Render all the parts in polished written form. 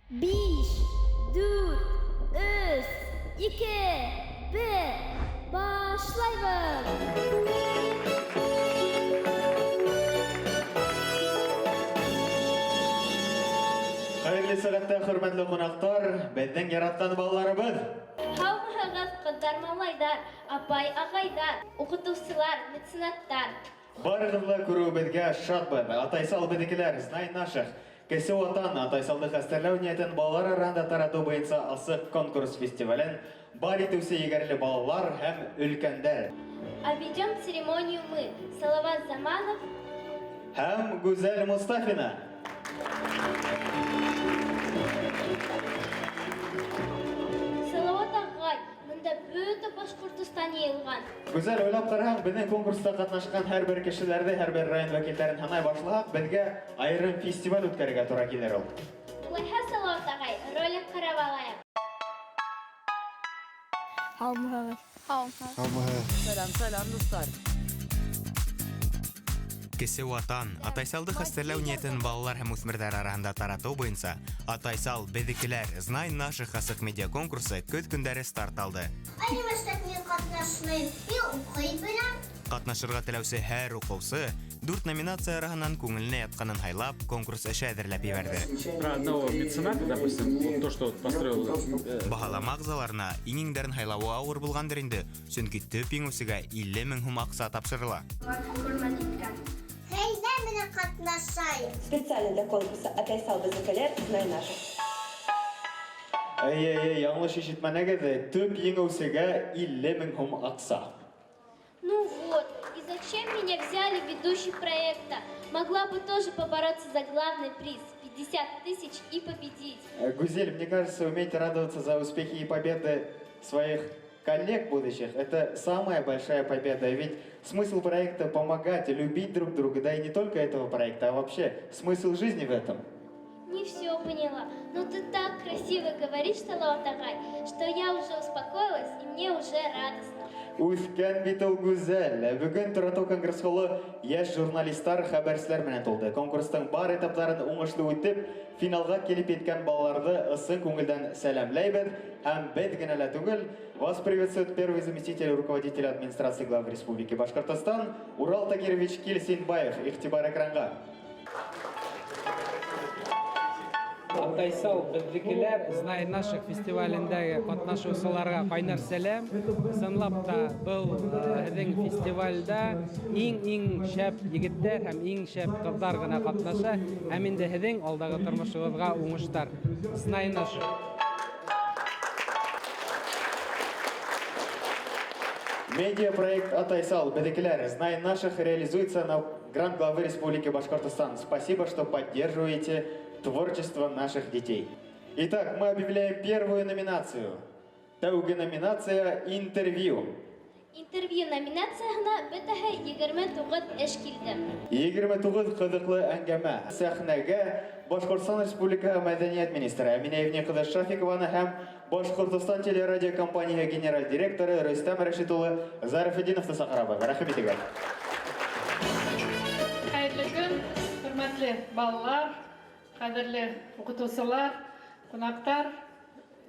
Биш, дүрт, өс, ике, бер, башлайбыҙ! Хәйерле сәғәттә, хөрмәтле ҡунаҡтар, беҙҙең яратҡан балаларыбыҙ! Һаумыһығыҙ, ҡыҙҙар, малайҙар, апай, ағайҙар, уҡытыусылар, меценаттар! Барығыҙҙы ла күреүебеҙгә шатбыҙ. Атайсал беҙҙекеләр, Знай наших. Кесе Ватан Атайсалды хәстәрләү ниәтен балалар араһында таратыу буйынса асыҡ конкурс фестивален бар итеүсе егәрле балалар һәм өлкәндәр. А ведем церемонию мы, Салават Заманов һәм Гүзәл Мостафина. Салават ағай, бында бөтә Башҡортостан йыйылған. Гүзәл, уйлап ҡараһаң, беҙҙең конкурста ҡатнашҡан һәр бер кешеләрҙе, һәр бер район вәкилдәрен һанай башлаһаҡ, беҙгә айырым фестиваль үткәрергә тура килер ул. Улайһа, Салават ағай, ролик ҡарап алайыҡ. Һаумыһығыҙ. Һаумыһығыҙ. Сәләм, сәләм, дуҫтар. Кесе Ватан Атайсалды хәстәрләү ниәтен балалар һәм үҫмерҙәр араһында таратыу буйынса Атайсал беҙҙекеләр Знай наших асыҡ медиа конкурсы көҙ көндәре старт алды. Ә нимәштәп мин ҡатнашмайым? Мин уҡый беләм. Ҡатнашырға теләүсе һәр уҡыусы дүрт номинация араһынан күңеленә ятҡанын һайлап, конкурс эше әҙерләп ебәрҙе. Про одного мецената, допустим, вот то, что вот построил Баһалама ағзаларына иң-иңдәрен һайлауы ауыр булғандыр инде, сөнки төп еңеүсегә 50 мең һум аҡса тапшырыла. Хөрмәт иткән. Һәйҙә менән ҡатнашайым. Специально для конкурса «Атайсал беҙҙекеләр. Знай наших». Эй, эй, эй, яңылыш ишетмәнегеҙ, төп еңеүсегә 50 мең һум аҡса. Ну вот, и зачем меня взяли ведущей проекта? Могла бы тоже побороться за главный приз 50 тысяч и победить. Гузель, мне кажется, уметь радоваться за успехи и победы своих коллег будущих – это самая большая победа. Ведь смысл проекта – помогать, любить друг друга, да и не только этого проекта, а вообще смысл жизни в этом. Не все поняла, но ты так красиво говоришь, Салават ағай, что я уже успокоилась и мне уже радостно. Үҫкән бит ул Гүзәл. Бөгөн Торатау конгресс-холлы йәш журналистар, хәбәрселәр менән тулды. Конкурстың бар этаптарын уңышлы үтеп, финалға килеп еткән балаларҙы ысын күңелдән сәләмләйбеҙ. Һәм беҙ генә лә түгел, вас приветствует первый заместитель руководителя администрации главы Республики Башкортостан Урал Тагирович Кильсинбаев. Иғтибар экранға. Атайсал беҙҙекеләр Знай наших фестивалендәге ҡатнашыусыларға ҡайнар сәләм. Ысынлап та был һеҙҙең фестивалдә иң-иң шәп егеттәр һәм иң шәп ҡыҙҙар ғына ҡатнаша. Һәм инде һеҙҙең алдағы тормошоғоҙға уңыштар. Знай наших. Медиапроект Атайсал беҙҙекеләр Знай наших реализуется на грант главы Республики Башкортостан. Спасибо, что поддерживаете творчество наших детей. Итак, мы объявляем первую номинацию. Тәүге номинация «Интервью». Интервью номинацияһына бөтәһе 29 эш килде. 29 ҡыҙыҡлы әңгәмә. Сәхнәгә Башҡортостан Республикаһы мәҙәниәт министры Әминә Евни ҡыҙы Шафикованы һәм Башҡортостан телерадиокомпанияһы генераль директоры Рөстәм Рәшит улы Зарафетдиновты саҡырабыҙ. Рәхим итегеҙ. Хәйерле көн, хөрмәтле балалар, ҡәҙерле уҡытыусылар, ҡунаҡтар.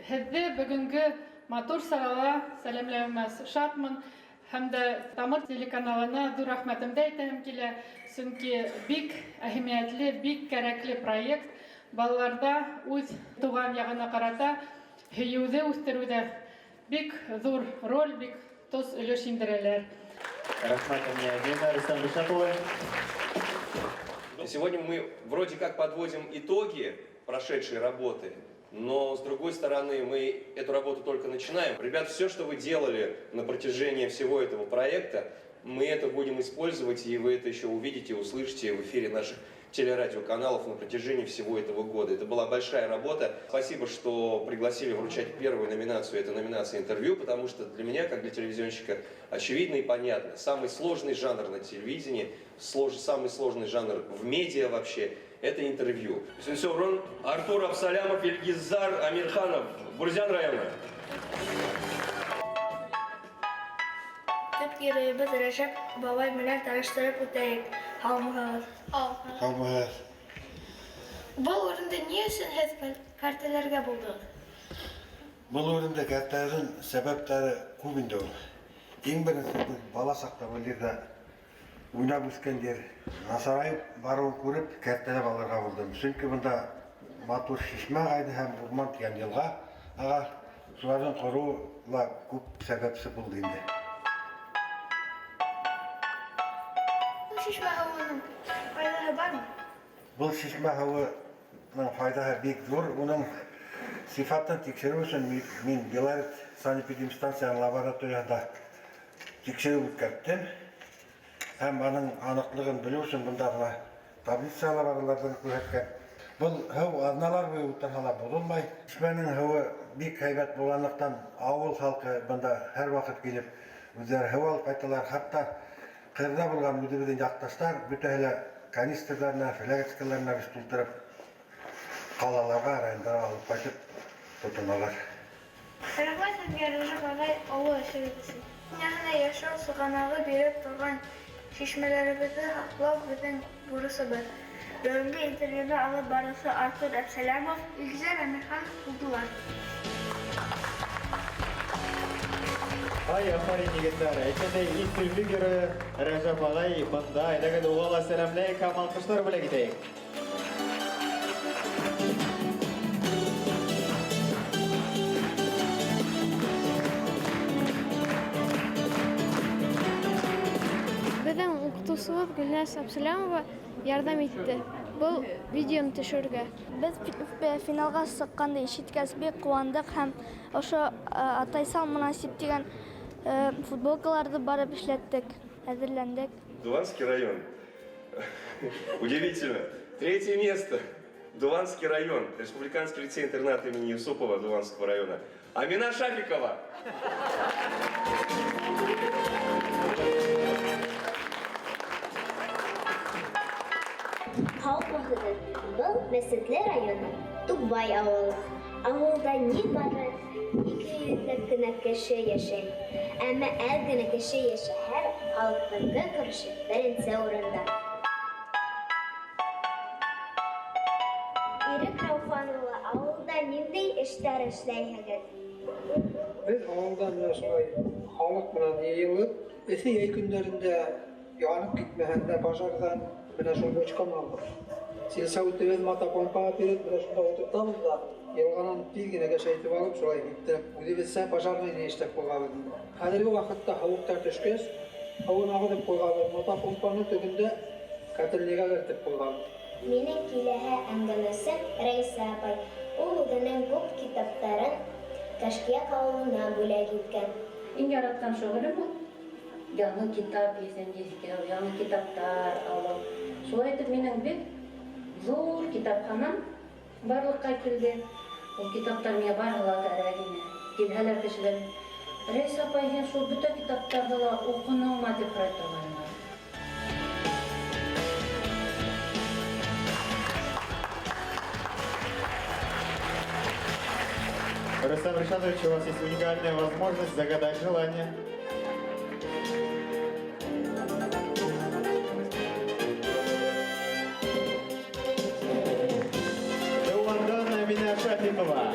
Һеҙҙе бөгөнгө матур сарала сәләмләүемә шатмын. Һәм дә Тамыр телеканалына ҙур рәхмәтемде әйтәһем килә, сөнки бик әһәмиәтле, бик кәрәкле проект. Балаларҙа үҙ тыуған яғына ҡарата һөйөүҙе үҫтереүҙә бик ҙур роль, бик тос өлөш индерәләр. Рәхмәт, Әминә Евнина, Рөстәм Рәшит улы. Сегодня мы вроде как подводим итоги прошедшей работы, но, с другой стороны, мы эту работу только начинаем. Ребят, все, что вы делали на протяжении всего этого проекта, мы это будем использовать, и вы это еще увидите, услышите в эфире наших телерадиоканалов на протяжении всего этого года. Это была большая работа. Спасибо, что пригласили вручать первую номинацию, это номинация интервью, потому что для меня, как для телевизионщика, очевидно и понятно. Самый сложный жанр на телевидении, самый сложный жанр в медиа вообще, это интервью. Өсөнсө урын Артур Абсалямов, Ильгизар Амирханов, Бурзян районы. Төп геройыбыҙ Рәжәп бабай менән таныштырып үтәйек. Һаумыһығыҙ. Һаумыһығыҙ. Был урынды ни өсөн һеҙ кәртәләргә булдығыҙ? Был урынды кәртәләүҙең сәбәптәре күп инде ул. Иң беренсе беҙ бала саҡта был ерҙә уйнап үҫкән ер. Насарайып барыуын күреп кәртәләп алырға булдым. Сөнки бында матур шишмә ағайҙы һәм урман тигән йылға аға. Шуларҙың ҡороуы ла күп сәбәпсе булды инде. Был шишмә һыуының файҙаһы бармы? Был шишмә һыуының файҙаһы бик ҙур. Уның сифатын тикшереү өсөн мин Белорет санэпидемстанцияның лабораторияһында тикшереү үткәрттем. Һәм аның аныҡлығын белеү өсөн бында бына таблицалар бар, уларҙан күрһәткән. Был һыу аҙналар буйы ултырһа ла боҙолмай. Шишмәнең һыуы бик һәйбәт булғанлыҡтан ауыл халҡы бында һәр ваҡыт килеп үҙҙәре һыу алып ҡайталар. Хатта ҡырҙа булған үҙебеҙҙең яҡташтар бөтәһе лә канистрҙарына, флягочкаларына беҙ тултырып ҡалаларға, райондарға алып ҡайтып тотоналар. Рәхмәт һеҙгә, Рәжәп ағай, оло эшегеҙ өсөн. Донъяһына йәшәү сығанағы биреп торған шишмәләребеҙҙе һаҡлау беҙҙең бурысыбыҙ. Бөгөнгө интервьюны алып барыусы Артур Әпсәләмов, Илгизәр Әмирханов булдылар. Ай, афарин, егеттәр. Әйткәндәй, интервью геройы Рәжәп ағай бында. Әйҙәгеҙ, уға ла сәләмләйек һәм алҡыштар бүләк итәйек. Беҙҙең уҡытыусыбыҙ Гөлназ Әпсәләмова ярҙам итте был видеоны төшөрөргә. Беҙ финалға сыҡҡанды ишеткәс бик ҡыуандыҡ һәм ошо Атайсал мунасип тигән футболкаларҙы барып эшләттек, әҙерләндек. Дуванский район. Удивительно. Третье место. Дуванский район. Республиканский лицей-интернат имени Юсупова Дуванского района. Амина Шафикова. Һаумыһығыҙ! Был Мәсетле районы Тукбай ауылы. Ауылда ни бары ике йөҙләп кенә кеше йәшәй. Әммә әҙ генә кеше йәшәһә, халыҡтың көнкүреше беренсе урында. Ирек Рауфан улы, ауылда ниндәй эштәр эшләйһегеҙ? Беҙ ауылда менә шулай халыҡ менән йыйылып, эҫе йәй көндәрендә янып китмәһәндә пожарҙан менә шул бочканы алдыҡ. Сельсоветыбыҙ мотопомпаға биреп, менә шунда ултыртабыҙ ҙа, йылғанан тиҙ генә кәшәйтеп алып, шулай иттереп, үҙебеҙсә пожарный ни эшләп ҡуйғанбыҙ инде. Хәҙерге ваҡытта һыуыҡтар төшкәс, һыуын ағыҙып ҡуйғанбыҙ, мотопомпаны төгөндә котельныйға кертеп ҡуйғанбыҙ. Минең киләһе әңгәмәсем Рәйсә апай. Ул үҙенең күп китаптарын Кашкияк ауылына бүләк иткән. Иң яратҡан шөғөлөм ул яңы китап еҫән-еҫкәү, яңы китаптар алыу. Шулай итеп минең бик ҙур китапханам барлыҡҡа килде. Ул китаптар миңә барыһы ла кәрәк ине. Килһәләр кешеләр, Рәйсә апай, һин шул бөтә китаптарҙы ла уҡыныңмы тип һорай торғайнылар. Рустам Ришатович, у вас есть уникальная возможность загадать желание. Шафикова.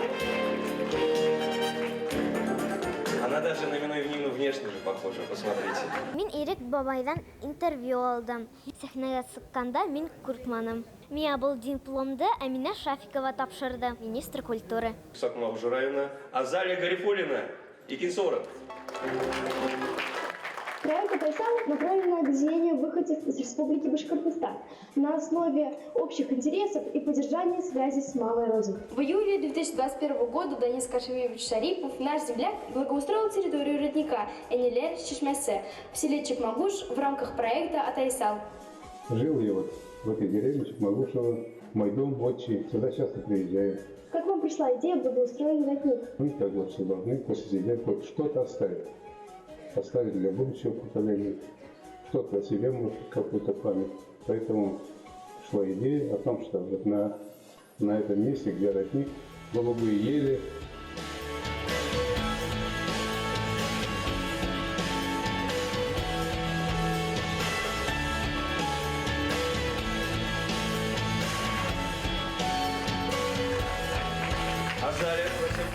Она даже на Мину Евнину внешне же похожа, посмотрите. Мин Ирек бабайҙан интервью алдым. Сәхнәгә сыҡҡанда мин ҡурҡманым. Миңә был дипломды Әминә Шафикова тапшырҙы, министр культуры. Сакмагуш района Азалия Гарифуллина, икенсе урын. Проект «Атайсал» направлен на объединение выходцев из Республики Башкортостан на основе общих интересов и поддержания связи с малой родиной. В июле 2021 года Данис Кашевич Шарипов, наш земляк, благоустроил территорию родника Энилер Чишмясе в селе Чекмагуш в рамках проекта «Атайсал». Жил я в этой деревне Чекмагушево, мой дом, отчий, сюда часто приезжаю. Как вам пришла идея благоустроить родник? Мы, как говорится, должны после себя хоть что-то оставить. Оставить для будущего поколения, что-то о себе, может, какую-то память. Поэтому шла идея о том, что на этом месте, где родник, голубые ели. Азалия, просим.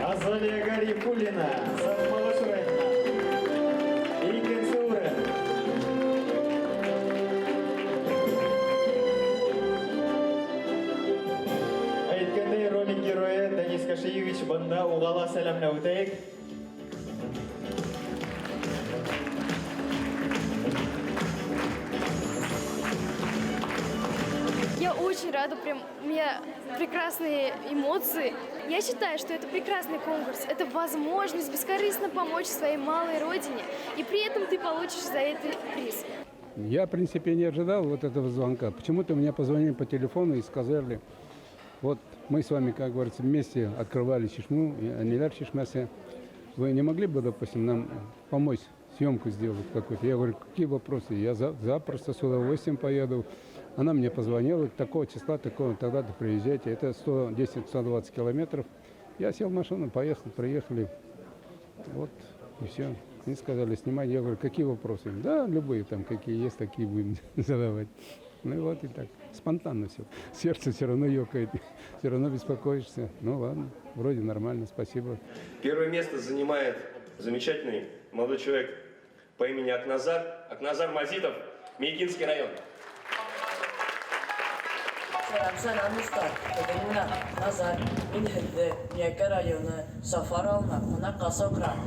Азалия Гарифуллина, Сафмалыш районы. Икенсе урын. Әйткәндәй, ролик герое Данис Кашиевич бында, уға ла сәләмләп үтәйек. Я очень рада, прям у меня прекрасные эмоции. Я считаю, что это прекрасный конкурс, это возможность бескорыстно помочь своей малой родине, и при этом ты получишь за это приз. Я, в принципе, не ожидал вот этого звонка. Почему-то мне позвонили по телефону и сказали, вот мы с вами, как говорится, вместе открывали Чишму, Әниләр чишмәсе. Вы не могли бы, допустим, нам помочь съемку сделать какую-то? Я говорю, какие вопросы? Я запросто с удовольствием поеду. Она мне позвонила, такого числа, такого, тогда-то приезжайте. Это 110-120 километров. Я сел в машину, поехал, приехали. Вот, и все. Они сказали, снимай. Я говорю, какие вопросы? Да, любые там, какие есть, такие будем задавать. Ну и вот и так, спонтанно все. Сердце все равно ёкает, все равно беспокоишься. Ну ладно, вроде нормально, спасибо. Первое место занимает замечательный молодой человек по имени Акназар. Акназар Мазитов, Миякинский район. Сәләм, сәләм, дуҫтар. Бөгөн мин Назар, мин һеҙҙе Миәкә районы Сафар ауылына ҡунаҡҡа саҡырам.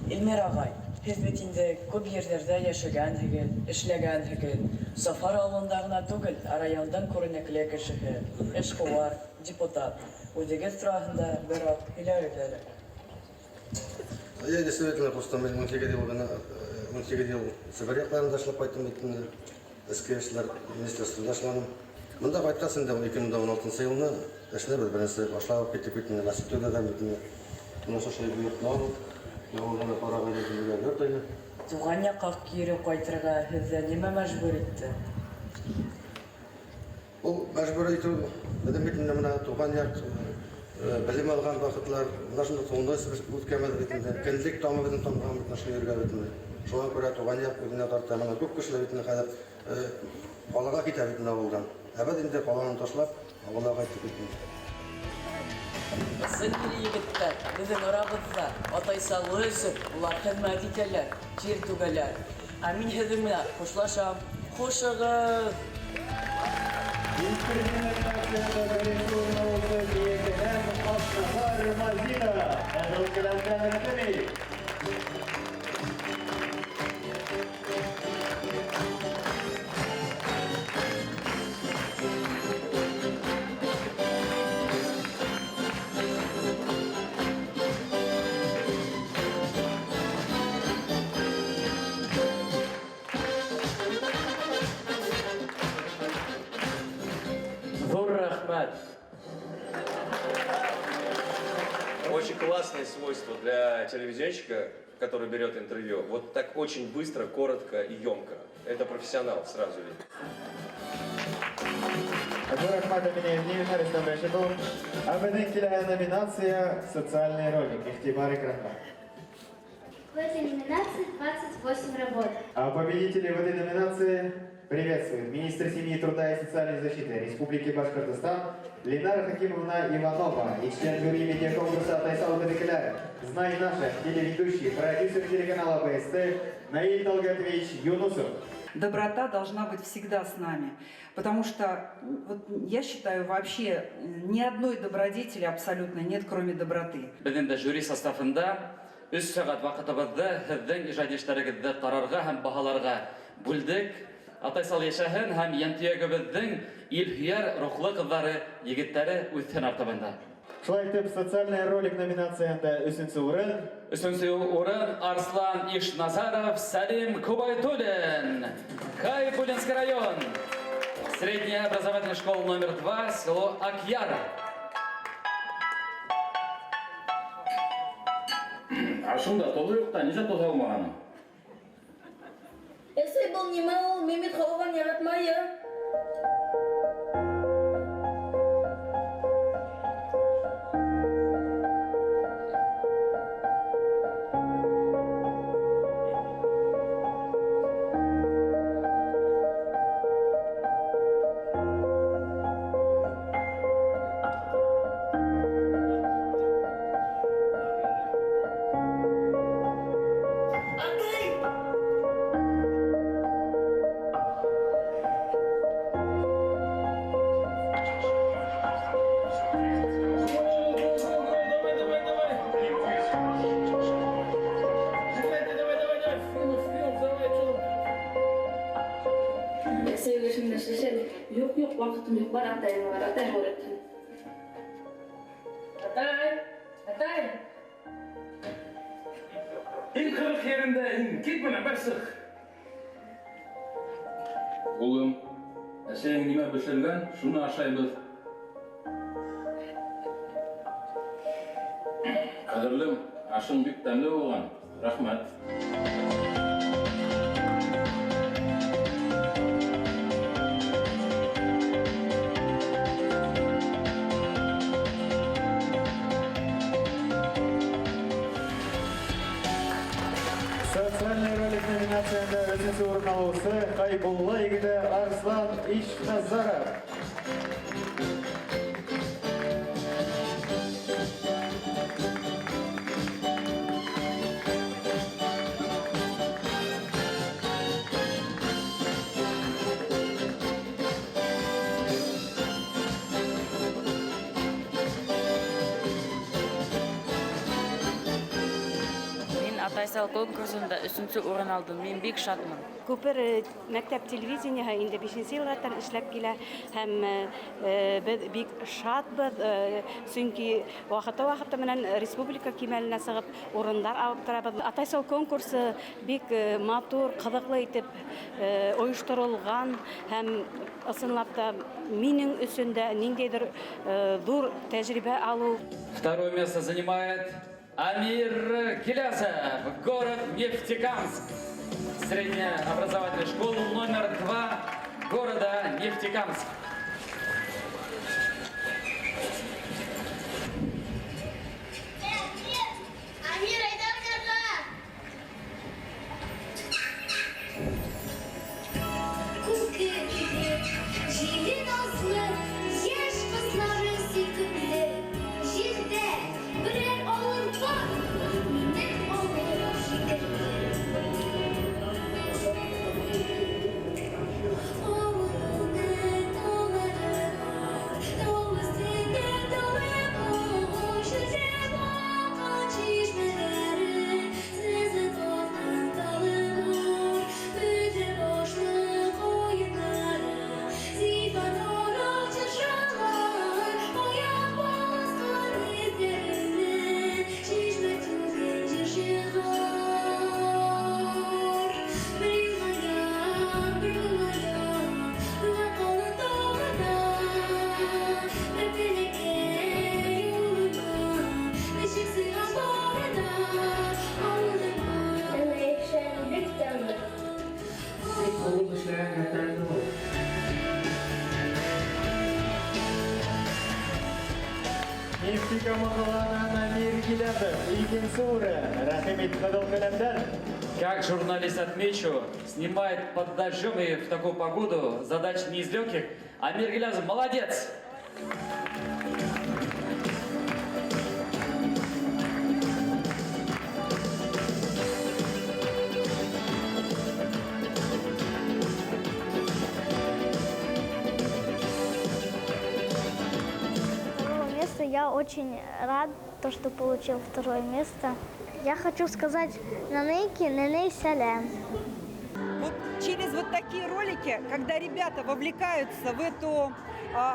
Илмир ағай, һеҙ бит инде күп ерҙәрҙә йәшәгәнһегеҙ, эшләгәнһегеҙ. Сафар ауылында ғына түгел, ә райондың күренекле кешеһе, эшҡыуар, депутат. Үҙегеҙ тураһында бер аҙ һөйләгеҙ әле. Я действительно просто мин 18 йыл гына, 18 йыл Себер яҡларында эшләп ҡайттым бит инде. Эске эшләр министрлыгында эшләнем. Монда ҡайтҡас инде 2016 йылны эшне беҙ беренсе башлап киттек бит инде, насип түгелдән бит инде. Менә шушы йортны алып, яңа ҡараған йорт ине. Туған яҡҡа кире ҡайтырға һеҙҙе нимә мәжбүр итте? Ул мәжбүр итеү, беҙҙең бит инде менә туған яҡ, белем алған ваҡытлар, менә шунда туғында үткәнбеҙ бит инде. Кендек тамы беҙҙең тамған бит шул ергә бит инде. Шуңа күрә туған яҡ үҙенә тарта. Менә күп кешеләр бит инде хәҙер ҡалаға китә бит инде ауылдан. Ә беҙ инде ҡаланы ташлап, ауылға ҡайттыҡ бит инде. Ысын ир-егеттәр беҙҙең арабыҙҙа Атайсалы өсөн улар хеҙмәт итәләр, тир түгәләр. Ә мин һеҙҙең менән хушлашам. Хушығыҙ! Икенсе номинацияда беренсе урын алды Миәкәнән Акназар Мазитов. Ҡыҙыл келәмдән рәхим. Ҙур рәхмәт. Очень классное свойство для телевизионщика, который берет интервью. Вот так очень быстро, коротко и емко. Это профессионал, сразу видно. Ҙур рәхмәт, Әминә Евгеньевна, Рөстәм Рәшит улы. Ә беҙҙең киләһе номинация «Социальный ролик». Иғтибар экранға. В этой номинации 28 работ. А победителей в этой номинации приветствует министр семьи, труда и социальной защиты Республики Башкортостан Ленара Хакимовна Иванова и член жюри медиаконкурса «Атайсал беҙҙекеләр», «Знай наших», телеведущий, продюсер телеканала БСТ Наиль Талгатович Юнусов. Доброта должна быть всегда с нами, потому что вот, я считаю, вообще ни одной добродетели абсолютно нет, кроме доброты. Беҙ инде жюри составында 3 сәғәт ваҡытыбыҙҙы һеҙҙең ижади эштәрегеҙҙе ҡарарға һәм баһаларға бүлдек. Атайсал йәшәһен һәм йәнтөйәгебеҙҙең илһөйәр рухлы ҡыҙҙары, егеттәре үҫһен артабан да. Шулай итеп, социальный ролик номинацияһында өсөнсө урын. Өсөнсө урын Арслан Ишназаров, Салим Кубайтуллин. Хайбуллинский район. Средняя образовательная школа номер 2, село Акьяр. Ашында тоҙо юҡ та, нисә тоҙ һалмағаның? Әсәй, был нимә ул? Мин бит һалған яратмайым. Юҡ, ваҡытым юҡ, бар атайың бар, атайың өйрәтһен. Атай, атай. Иң ҡырыҡ ерендә һин кит менән бер сыҡ. Улым, әсәйең нимә бешергән, шуны ашайбыҙ. Ҡәҙерлем, ашың бик тәмле булған. Рәхмәт. Социальный ролик номинацияһында өсөнсө урын алыусы Хайбулла егете Арслан Ишназаров. Мин Атайсал конкурсында өсөнсө урын алдым. Мин бик шатмын. Күпер мәктәп телевидениеһы инде бишенсе йыл рәттән эшләп килә һәм беҙ бик шатбыҙ, сөнки ваҡыты-ваҡыты менән республика кимәленә сығып урындар алып торабыҙ. Атайсал конкурсы бик матур, ҡыҙыҡлы итеп ойошторолған һәм ысынлап та минең өсөн дә ниндәйҙер ҙур тәжрибә алыу. Второе место занимает Амир Гилязов, город Нефтекамск. Средняя образовательная школа номер 2 города Нефтекамск. Амир, айдар ҡарға! Күке кебек, җиле назлы, яшь кызлары сөйкемле. Җирдә берәр авыл бар, минем авылым шикелле. Авылның таулары бар, тау өстендә таулы буш, үзәк аккан чишмәләре, сызып аткан талы бар, бөдрә башлы каеннары, зифа нарат чыршылар, аяк баскан эзләреннән чишмә түгел җыр чыгар. Бер елмаям, бер моңаям, уйга калын тагында, бер теләккә юлыма, ничек сыйган барына, авылым Бик тәмле. Бик булып эшләгәнгә тәмле ул. Нефтекама ҡалаһынан Амир Гилязов, икенсе урын. Рәхим ит ҡыҙыл ҡәләмдәр. Как журналист отмечу, снимает под дождем и в такую погоду задача не из легких. Амир Гилязов, молодец! Второго места я очень рад, то, что получил второе место. Я хочу сказать Нанейке Наней Салям. Вот через вот такие ролики, когда ребята вовлекаются в эту,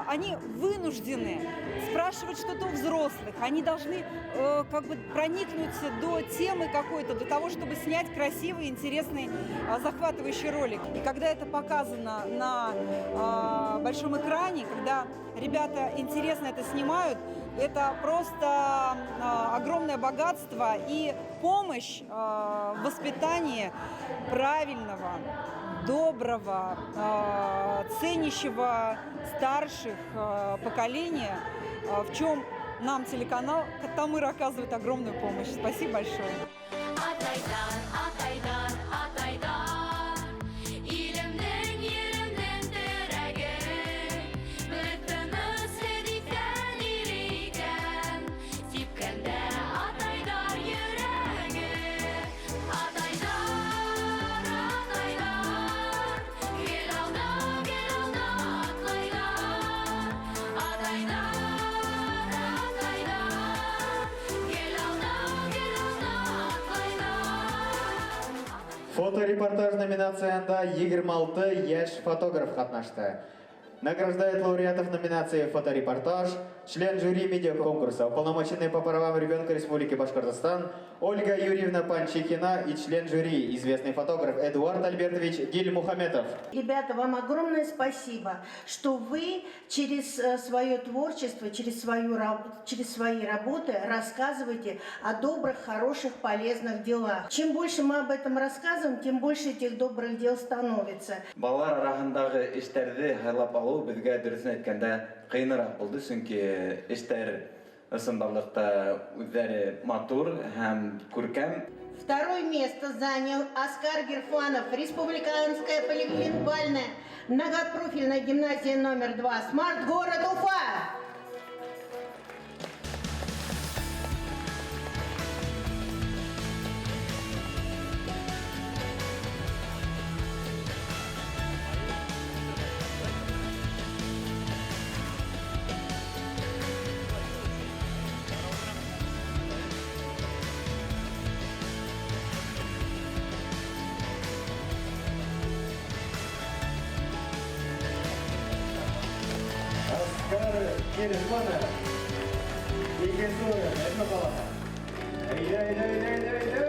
они вынуждены спрашивать что-то у взрослых, они должны проникнуться до темы какой-то, до того, чтобы снять красивый, интересный, захватывающий ролик. И когда это показано на большом экране, когда ребята интересно это снимают, это просто огромное богатство и помощь в воспитании правильного, доброго, ценящего старших поколения, в чем нам телеканал Катамыр оказывает огромную помощь. Спасибо большое. Атайдар, атайдар, атайдар, илемнең, елемнең терәге, бөтенесе диктән ирикән, типкәндә атайдар йөрәге. Атайдар, атайдар, гел алда, гел алда атлайлар. Атайдар, атайдар, гел алда, гел алда атлайлар. Фоторепортаж номинацияһында 26 йәш фотограф ҡатнашты. Награждает лауреатов номинации «Фоторепортаж», член жюри медиаконкурса, уполномоченный по правам ребенка Республики Башкортостан Ольга Юрьевна Панчихина и член жюри, известный фотограф Эдуард Альбертович Гильмухаметов. Ребята, вам огромное спасибо, что вы через свое творчество, через свои работы рассказываете о добрых, хороших, полезных делах. Чем больше мы об этом рассказываем, тем больше этих добрых дел становится. Балалар араһындағы эштәрҙе һайлап алыу беҙгә дөрөҫөн әйткәндә ҡыйыныраҡ булды, сөнки эштәр ысынбарлыҡта үҙҙәре матур һәм күркәм. Второе место занял Оскар Герфанов, Республиканская полилингвальная многопрофильная гимназия номер 2, смарт-город Уфа. Оскар Герфанов, икенсе урын, Өфө ҡалаһы. Әйҙә, әйҙә, әйҙә, әйҙә, әйҙә.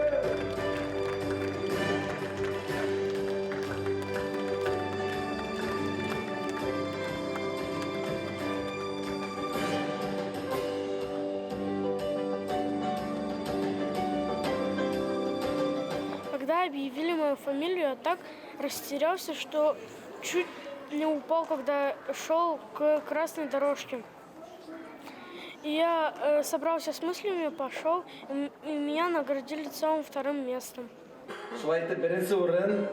Когда объявили мою фамилию, я так растерялся, что чуть не упал, когда шел к красной дорожке. И я собрался с мыслями, пошел, и меня наградили целым вторым местом. Шулай итеп, беренсе урын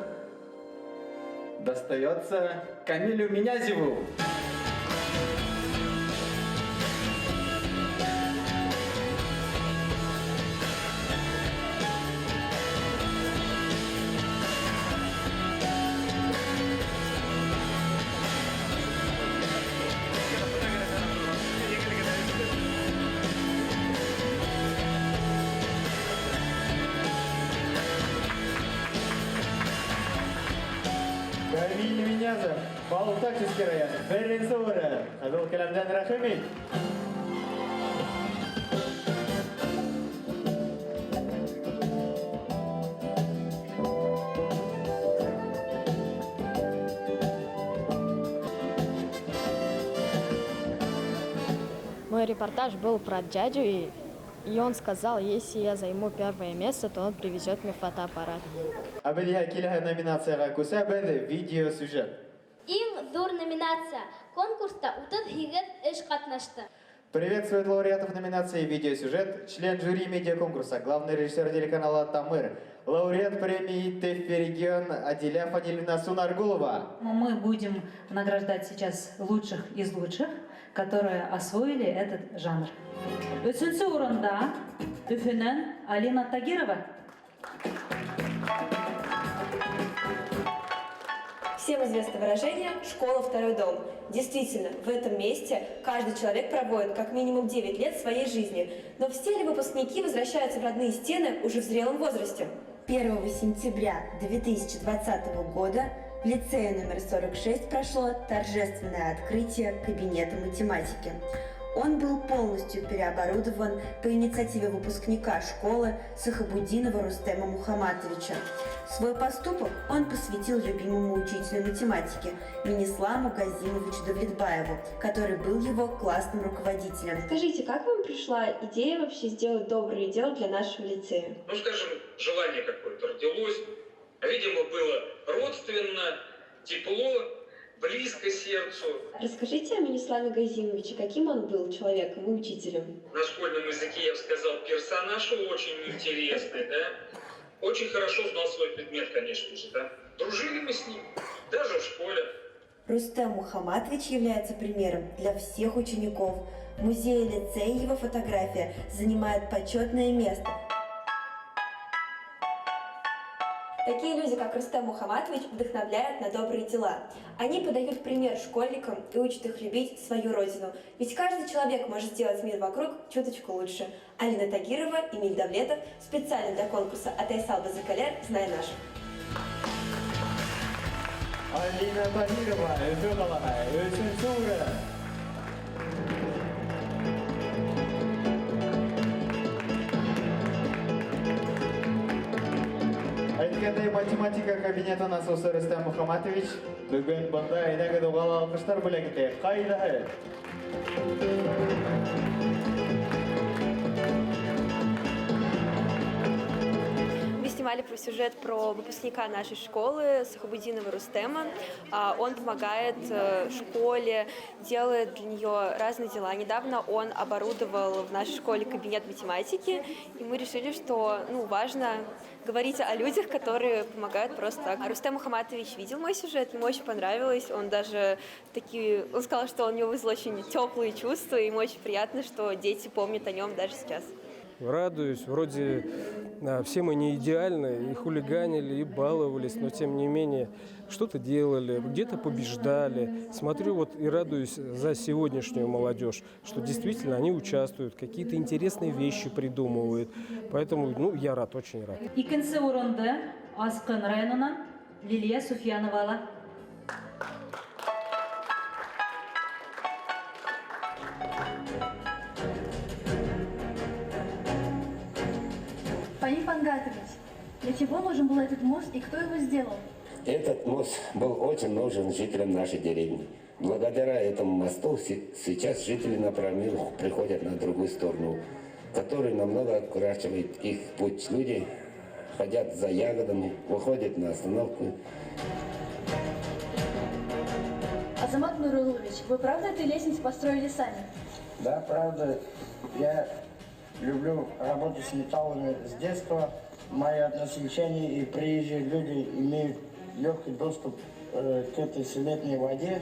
достается Камилю Минязеву. Камиль Минязев, Балтачский район, беренсе урын. Ҡыҙыл келәмдән рәхим ит. Мой репортаж был про дядю, и он сказал, если я займу первое место, то он привезет мне фотоаппарат. Ә беҙ иһә киләһе номинацияға күсәбеҙ, видеосюжет. Иң ҙур номинация. Конкурста 38 эш ҡатнашты. Приветствует лауреатов номинации «Видеосюжет», член жюри медиаконкурса, главный режиссер телеканала «Тамыр», лауреат премии «ТЭФИ регион» Адиля Фанилина Сунаргулова. Мы будем награждать сейчас лучших из лучших, которые освоили этот жанр. Өсөнсө урында Өфөнән Алина Тагирова. Всем известно выражение «школа – второй дом». Действительно, в этом месте каждый человек проводит как минимум 9 лет своей жизни. Но все ли выпускники возвращаются в родные стены уже в зрелом возрасте? 1 сентября 2020 года в лицее номер 46 прошло торжественное открытие кабинета математики. Он был полностью переоборудован по инициативе выпускника школы Сахабудинова Рустема Мухамматовича. Свой поступок он посвятил любимому учителю математики Минисламу Газимовичу Давлетбаеву, который был его классным руководителем. Скажите, как вам пришла идея вообще сделать доброе дело для нашего лицея? Скажем, желание какое-то родилось. Видимо, было родственно, тепло, близко сердцу. Расскажите о Минисламе Газимовиче, каким он был человеком и учителем? На школьном языке я бы сказал, персонаж очень интересный, да? Очень хорошо знал свой предмет, конечно же, да? Дружили мы с ним, даже в школе. Рустем Мухамматович является примером для всех учеников. В музее лицея его фотография занимает почетное место. Такие люди, как Рустем Мухамматович, вдохновляют на добрые дела. Они подают пример школьникам и учат их любить свою родину. Ведь каждый человек может сделать мир вокруг чуточку лучше. Алина Тагирова, Эмиль Давлетов. Специально для конкурса «Атайсал Базакалер. Знай наших». Алина Таһирова, Өфө ҡалаһы, өсөнсө урын. Әйткәндәй, математика кабинетын асыусы Рөстәм Мөхәммәтович бөгөн бында. Әйҙәгеҙ, уға ла алҡыштар бүләк итәйек. Ҡайҙа һеҙ? Мы снимали про сюжет про выпускника нашей школы Сахабудинова Рустема. Он помогает школе, делает для нее разные дела. Недавно он оборудовал в нашей школе кабинет математики, и мы решили, что важно говорить о людях, которые помогают просто так. А Рустем Мухаммадович видел мой сюжет, ему очень понравилось. Он даже такие, он сказал, что у него вызвал очень теплые чувства, и ему очень приятно, что дети помнят о нем даже сейчас. Радуюсь, вроде все мы не идеальны, и хулиганили, и баловались, но тем не менее что-то делали, где-то побеждали. Смотрю и радуюсь за сегодняшнюю молодежь, что действительно они участвуют, какие-то интересные вещи придумывают. Поэтому я рад, очень рад. Икенсе урынды Аскын районынан Лилия Суфьянова ала. Фаниф Ангатович, для чего нужен был этот мост и кто его сделал? Этот мост был очень нужен жителям нашей деревни. Благодаря этому мосту сейчас жители напрямую приходят на другую сторону, который намного укорачивает их путь. Люди ходят за ягодами, выходят на остановку. Азамат Нурулович, вы правда эту лестницу построили сами? Да, правда. Я люблю работать с металлами с детства. Мои односельчане и приезжие люди имеют легкий доступ к этой селетной воде.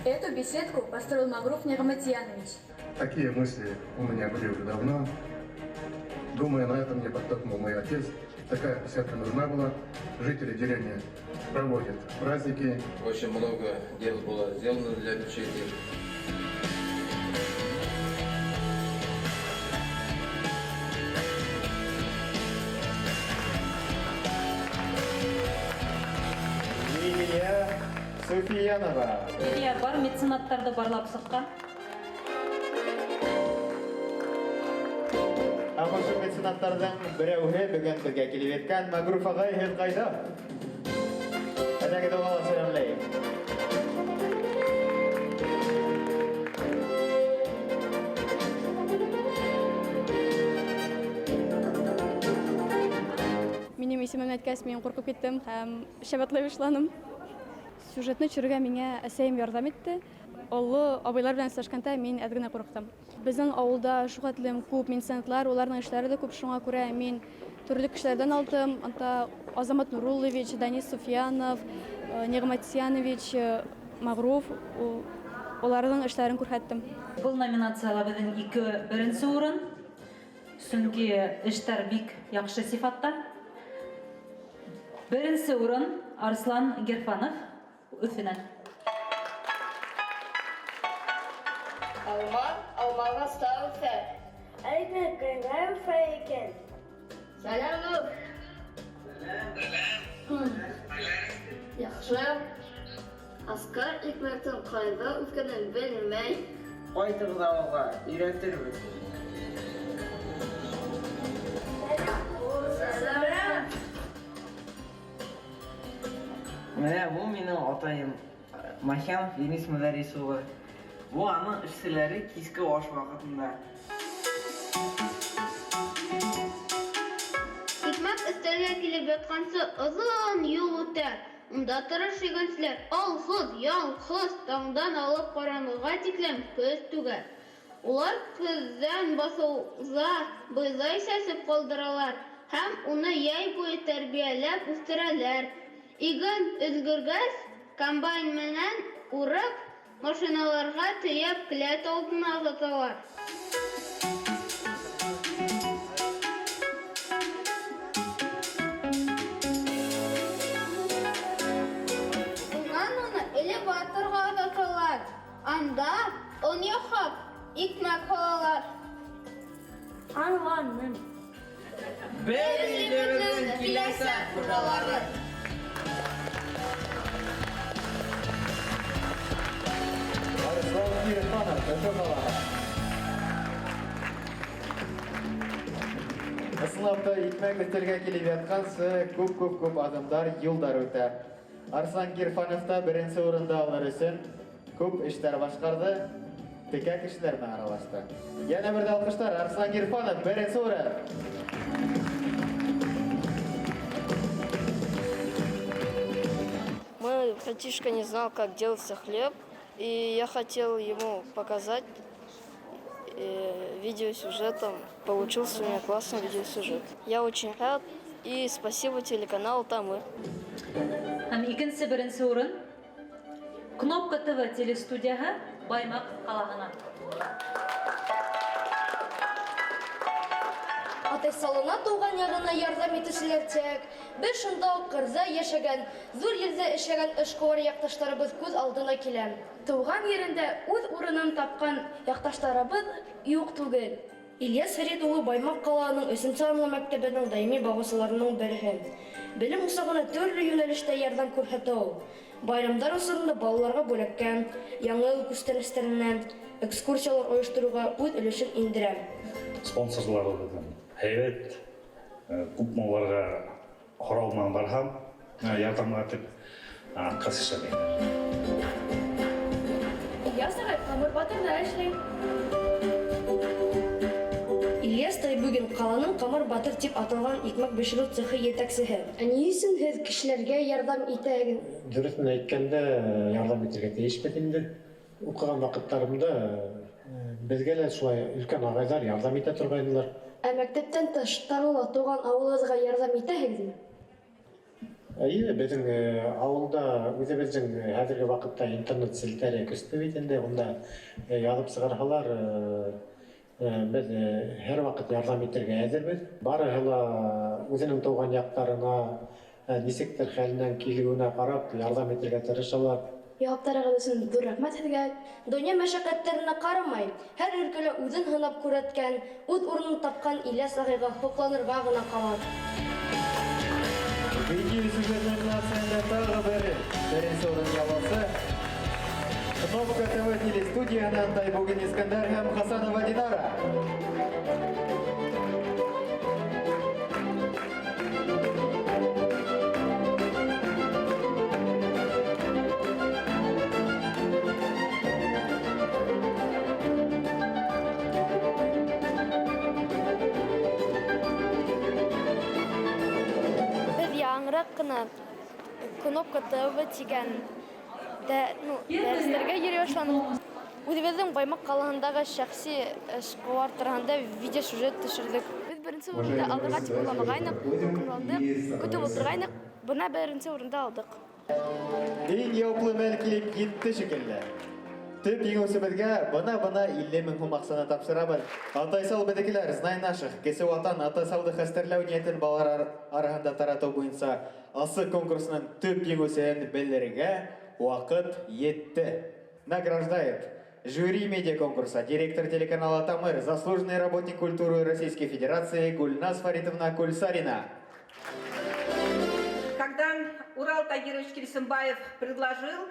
Эту беседку построил Магруф Нигматьянович. Такие мысли у меня были уже давно. Думая на этом, мне подтолкнул мой отец. Такая беседка нужна была. Жители деревни проводят праздники. Очень много дел было сделано для мечети. Лилия Суфиянова. Лилия бар меценаттарҙы барлап сыҡҡан. Һәм ошо меценаттарҙың берәүһе бөгөн беҙгә килеп еткән. Мәгрүф ағай, һеҙ ҡайҙа? Әйҙәгеҙ, уға ла сәләмләйек. Минең исемемне әйткәс, мин ҡурҡып киттем һәм шәбәтләй башланым. Сюжетны төшөрөргә миңә әсәйем ярҙам итте. Оло абыйлар белән сөйләшкәндә мин әҙ генә ҡурҡтым. Беҙҙең ауылда шул хәтлем күп меценатлар, уларның эшләре дә күп, шуңа күрә мин төрлө кешеләрҙән алдым. Анда Азамат Нуруллович, Данис Суфиянов, Нигматьянович, Магруф, уларҙың эшләрен күрһәттем. Был номинацияла беҙҙең ике беренсе урын, сөнки эштәр бик яҡшы сифатта. Беренсе урын Арслан Герфанов, Өфөнән. Алма, алмағас та үҫә. Әйҙә, ҡайҙа үҫә икән? Сәләм, Нур. Сәләм. Яҡшы. Асҡар икмәктең ҡайҙа үҫкәнен белмәй. Ҡайтығыҙ ауылға, өйрәтербеҙ. Сәләм. Менә бу минең атайым Махянов Денис Мөдәррис улы. Бу аның эшселәре киске аш ваҡытында. Икмәк өҫтәлгә килеп ятҡансы оҙон юл үтә. Унда тырыш игенселәр алһыҙ, ялһыҙ, таңдан алып ҡараңғыға тиклем көс түгә. Улар көҙҙән баҫыуҙа бойҙай сәсеп ҡалдыралар һәм уны йәй буйы тәрбиәләп үҫтерәләр. Иген өлгөргәс, комбайн менән урып, машиналарға төйәп келәт алдына оҙаталар. Унан уны элеваторға оҙаталар. Анда он яһап, икмәк һалалар. Аңланым. Беҙ илебеҙҙең киләсәк хужалары! Арыслан Ирфанов, Өфө ҡалаһы. Ысынлап та, икмәк өҫтәлгә килеп ятҡансы, күп-күп-күп аҙымдар, юлдар үтә. Арслан Гирфанов та беренсе урынды алыр өсөн күп эштәр башҡарҙы, текә кешеләр менән аралашты. Йәнә бер ҙә алҡыштар, Арслан Гирфанов, беренсе урын. Мой братишка не знал, как делается хлеб, и я хотел ему показать видеосюжетом. Получился у меня классный видеосюжет. Я очень рад, и спасибо телеканалу Тамыр. Һәм икенсе беренсе урын Кнопка ТВ телестудияһы Баймаҡ ҡалаһынан. Атайсалына тыуған яғына ярҙам итеүселәр тиһәк, беҙ шунда уҡ ҡырҙа йәшәгән, ҙур ерҙә эшләгән эшҡыуар яҡташтарыбыҙ күҙ алдына килә. Тыуған ерендә үҙ урынын тапҡан яҡташтарыбыҙ юҡ түгел. Ильяс Фәрит улы Баймаҡ ҡалаһының өсөнсө һанлы мәктәбенең даими бағыусыларының береһе. Белем усағына төрлө йүнәлештә ярҙам күрһәтә ул. Байрамдар осоронда балаларға бүләккә, яңы йыл күстәнәстәренә, экскурсиялар ойоштороуға үҙ өлөшөн индерә. Спонсорлар беҙҙең һәйбәт, күпме уларға һорау менән барһам, ярҙамға тип, отказ эшләмәйҙәр. Ильяс ағай Ҡамыр батырҙа эшләй. Ильяс Тайбүгин ҡаланың Ҡамыр батыр тип аталған икмәк бешереү цехы етәксеһе. Ә ни өсөн һеҙ кешеләргә ярҙам итәһегеҙ? Дөрөҫөн әйткәндә, ярҙам итергә тейешбеҙ инде. Уҡыған ваҡыттарымда беҙгә лә шулай өлкән ағайҙар ярҙам итә торғайнылар. Ә мәктәптән тыш тағы ла тыуған ауылығыҙға ярҙам итәһегеҙме? Эйе, беҙҙең ауылда үҙебеҙҙең хәҙерге ваҡытта интернет селтәре көслө бит инде, унда яҙып сығарһалар, беҙ һәр ваҡыт ярҙам итергә әҙербеҙ. Барыһы ла үҙенең тыуған яҡтарына, нисектер хәленән килеүенә ҡарап ярҙам итергә тырышалар. Яуаптарығыҙ өсөн ҙур рәхмәт һеҙгә. Донъя мәшәҡәттәренә ҡарамай, һәр өлкәлә үҙен һынап күрһәткән, үҙ урынын тапҡан Ильяс ағайға һоҡланырға ғына ҡала. Видеосюжет номинацияһында тағы бер беренсе урын яуласы Кнопка ТВ телестудияһынан Тайбугин Искәндәр һәм Хасанова Динара. Беҙ яңыраҡ ҡына Кнопка ТВ тигән дәрестәргә йөрөй башланыҡ. Үҙебеҙҙең Баймаҡ ҡалаһындағы шәхси эшҡыуар тураһында видеосюжет төшөрҙөк. Беҙ беренсе урынды алырға тип уйламағайныҡ, тулҡынландыҡ, көтөп ултырғайныҡ. Бына беренсе урынды алдыҡ. Иң яуаплы мәл килеп етте шикелле. Төп еңеүсебеҙгә бына-бына илле мең һум аҡсаны тапшырабыҙ. Атайсал беҙҙекеләр, Знай наших, Кесе Ватан Атайсалды хәстәрләү ниәтен балалар араһында таратыу буйынса асыҡ конкурсының төп еңеүсеһен белергә ваҡыт етте. Награждает жюри медиаконкурса, директор телеканала Тамыр, заслуженный работник культуры Российской Федерации Гульназ Фаритовна Кульсарина. Когда Урал Тагирович Кильсенбаев предложил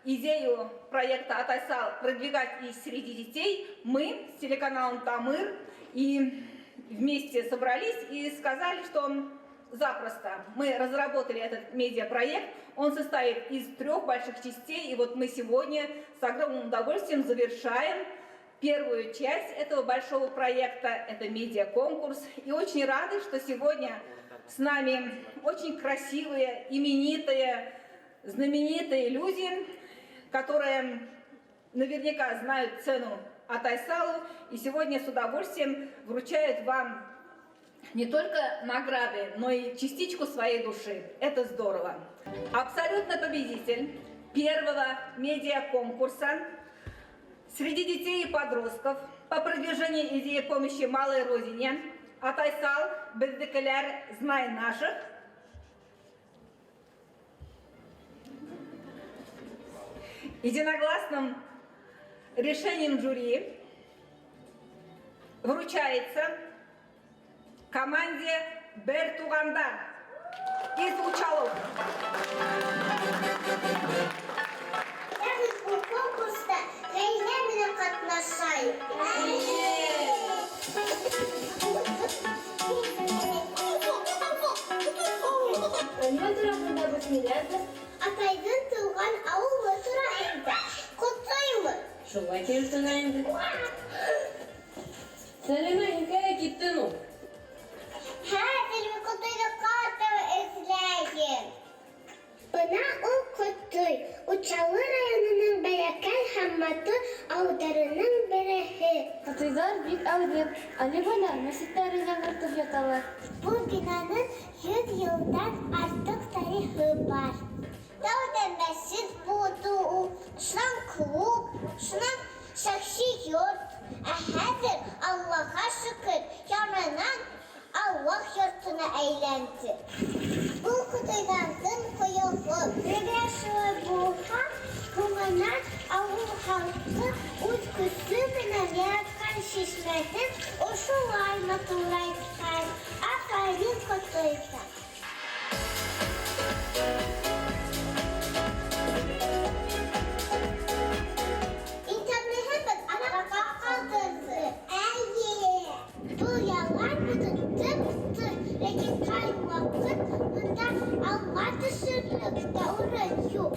идею проекта Атайсал продвигать и среди детей, мы с телеканалом Тамыр и вместе собрались и сказали, что запросто. Мы разработали этот медиапроект, он состоит из 3 больших частей, и вот мы сегодня с огромным удовольствием завершаем первую часть этого большого проекта, это медиаконкурс. И очень рады, что сегодня с нами очень красивые, именитые, знаменитые люди, которые наверняка знают цену Атайсалу, и сегодня с удовольствием вручают вам не только награды, но и частичку своей души. Это здорово. Абсолютно победитель первого медиаконкурса среди детей и подростков по продвижению идеи помощи малой родине Атайсал Беҙҙекеләр Знай наших. Единогласным решением жюри вручается Команде Бер Туғандар из Учалов. Беҙ был конкурста ғаилә менән ҡатнашайыҡ. Нимә тураһында беҙ һөйләрбеҙ? Атайҙың тыуған ауылы тураһында. Ҡотлаймы? Шулай килешенә инде. Сәлимә, һин ҡайҙа киттең ул? Хәҙер мин Ҡотойҙо ҡаты эҙләйем. Бына ул Ҡотой, Учалы районының бәләкәй һәм матур ауылдарының береһе. Ҡотойҙар бик әүҙем, әле бына мәсеттәрен яңыртып яталар. Был бинаның 100 йылдан артыҡ тарихы бар. Тәүҙә мәсет булды ул, шунан клуб, шунан шәхси йорт. Ә хәҙер, Аллаға шөкөр, яңынан Аллаһ йортона әйләнде. Был Ҡотойҙарҙың ҡойоғо. Әгәр шулай булһа, һуңынан ауыл халҡы үҙ көсө менән яратҡан шишмәһен ошолай матурайтҡан. Афарин, Ҡотойҙар! Интернетыбыҙ артта ҡалдырҙы. Эйе! Был ялан бөтөн тып-тын, ләкин ҡай ваҡыт бында алма төшөрлөк тә урын юҡ.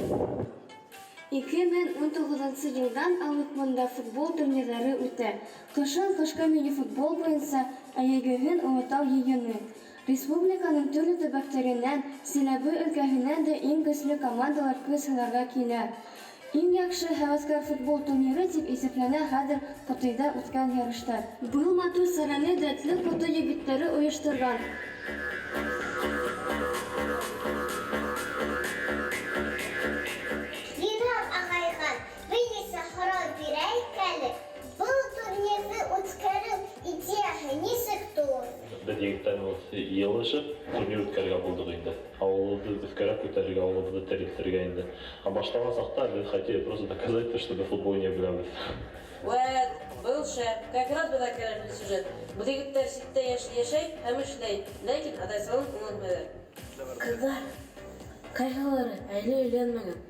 2019 йылдан алып бында футбол турнирҙары үтә. Ҡышын ҡышҡы мини-футбол буйынса, ә йәйгеһен Олотау йыйыны. Республиканың төрлө төбәктәренән, Силәбе өлкәһенән дә иң көслө командалар көс һынарға килә. Иң яҡшы һәүәҫкәр футбол турниры тип иҫәпләнә хәҙер Ҡотойҙа үткән ярыштар. Был матур сараны дәртле Ҡотой егеттәре ойошторған. Илһам ағайға бер нисә һорау бирәйек әле. Был турнирҙы үткәреү идеяһы нисек тыуҙы? Беҙ егеттәр йыйылышып турнир үткәрергә булдыҡ инде. Ауылыбыҙҙы өҫкәрәк күтәрергә, ауылыбыҙҙы терелтергә инде. Ә башлаған саҡта беҙ хотели просто доказать, что беҙ футбол уйнай беләбеҙ. Вәт, был шәп, как раз беҙгә кәрәкле сюжет. Был егеттәр ситтә йәшәй һәм эшләй, ләкин Атайсалын онотмайҙар. Ҡыҙҙар, ҡайһылары әле өйләнмәгән.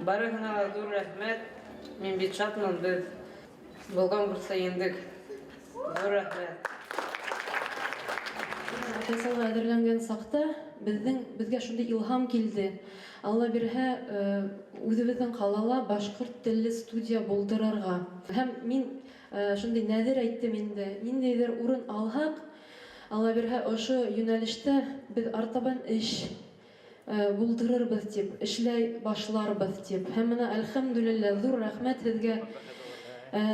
Барыһына ла ҙур рәхмәт. Мин бит шатмын, беҙ был конкурста еңдек. Ҙур рәхмәт. Атайсалға әҙерләнгән саҡта беҙгә шундай илһам килде. Алла бирһә, үҙебеҙҙең ҡалала башҡорт телле студия булдырырға. Һәм мин шундай нәҙер әйттем инде. Ниндәйҙер урын алһаҡ, Алла бирһә, ошо йүнәлештә беҙ артабан эш булдырырбыҙ тип, эшләй башларбыҙ тип. Һәм бына, әлхәмдүлилләһ, ҙур рәхмәт һеҙгә.